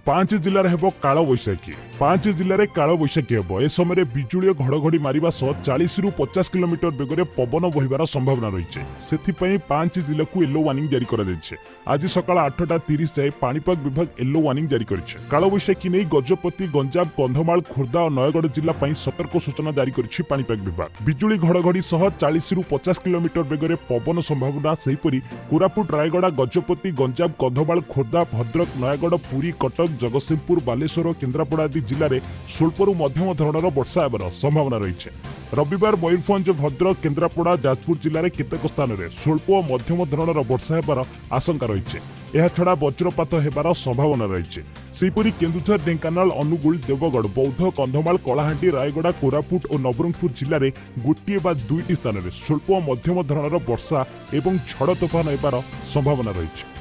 ପାଞ୍ଚ ଜିଲ୍ଲାରେ ହେବ କାଳବୈଶାଖୀ। ପାଞ୍ଚ ଜିଲ୍ଲାରେ କାଳବୈଶାଖୀ ହେବ। ଏ ସମୟରେ ବିଜୁଳି ଓ ଘଡ଼ଘଡ଼ି ମାରିବା ସହ 40ରୁ 50 କିଲୋମିଟର ବେଗରେ ପବନ ବହିବାର ସମ୍ଭାବନା ରହିଛି। ସେଥିପାଇଁ ପାଞ୍ଚ ଜିଲ୍ଲାକୁ ୟେଲୋ ୱାର୍ଣ୍ଣିଂ ଜାରି କରାଯାଇଛି। ଆଜି ସକାଳ 8:30 ଯାଏ ପାଣିପାଗ ବିଭାଗ ୟେଲୋ ୱାର୍ଣ୍ଣିଂ ଜାରି କରିଛି। କାଳବୈଶାଖୀ ନେଇ ଗଜପତି, ଗଞ୍ଜାମ, କନ୍ଧମାଳ, ଖୋର୍ଦ୍ଧା ଓ ନୟାଗଡ଼ ଜିଲ୍ଲା ପାଇଁ ସତର୍କ ସୂଚନା ଜାରି କରିଛି ପାଣିପାଗ ବିଭାଗ। ବିଜୁଳି ଘଡ଼ଘଡ଼ି ସହ 40ରୁ 50 କିଲୋମିଟର ବେଗରେ ପବନ ସମ୍ଭାବନା। ସେହିପରି କୋରାପୁଟ, ରାୟଗଡ଼ା, ଗଜପତି, ଗଞ୍ଜାମ, କନ୍ଧମାଳ, ଖୋର୍ଦ୍ଧା, ଭଦ୍ରକ, ନୟାଗଡ଼, ପୁରୀ, କଟକ, ଜଗତସିଂହପୁର, ବାଲେଶ୍ୱର ଓ କେନ୍ଦ୍ରାପଡ଼ା ଆଦି ଜିଲ୍ଲାରେ ସ୍ୱଳ୍ପରୁ ମଧ୍ୟମ ଧରଣର ବର୍ଷା ହେବାର ସମ୍ଭାବନା ରହିଛି। ରବିବାର ମୟୂରଭଞ୍ଜ, ଭଦ୍ରକ, କେନ୍ଦ୍ରାପଡ଼ା, ଯାଜପୁର ଜିଲ୍ଲାରେ କେତେକ ସ୍ଥାନରେ ସ୍ୱଳ୍ପ ଓ ମଧ୍ୟମ ଧରଣର ବର୍ଷା ହେବାର ଆଶଙ୍କା ରହିଛି। ଏହାଛଡ଼ା ବଜ୍ରପାତ ହେବାର ସମ୍ଭାବନା ରହିଛି। ସେହିପରି କେନ୍ଦୁଝର, ଢେଙ୍କାନାଳ, ଅନୁଗୁଳ, ଦେବଗଡ଼, ବୌଦ୍ଧ, କନ୍ଧମାଳ, କଳାହାଣ୍ଡି, ରାୟଗଡ଼ା, କୋରାପୁଟ ଓ ନବରଙ୍ଗପୁର ଜିଲ୍ଲାରେ ଗୋଟିଏ ବା ଦୁଇଟି ସ୍ଥାନରେ ସ୍ୱଳ୍ପ ଓ ମଧ୍ୟମ ଧରଣର ବର୍ଷା ଏବଂ ଝଡ଼ ତୋଫାନ ହେବାର ସମ୍ଭାବନା ରହିଛି।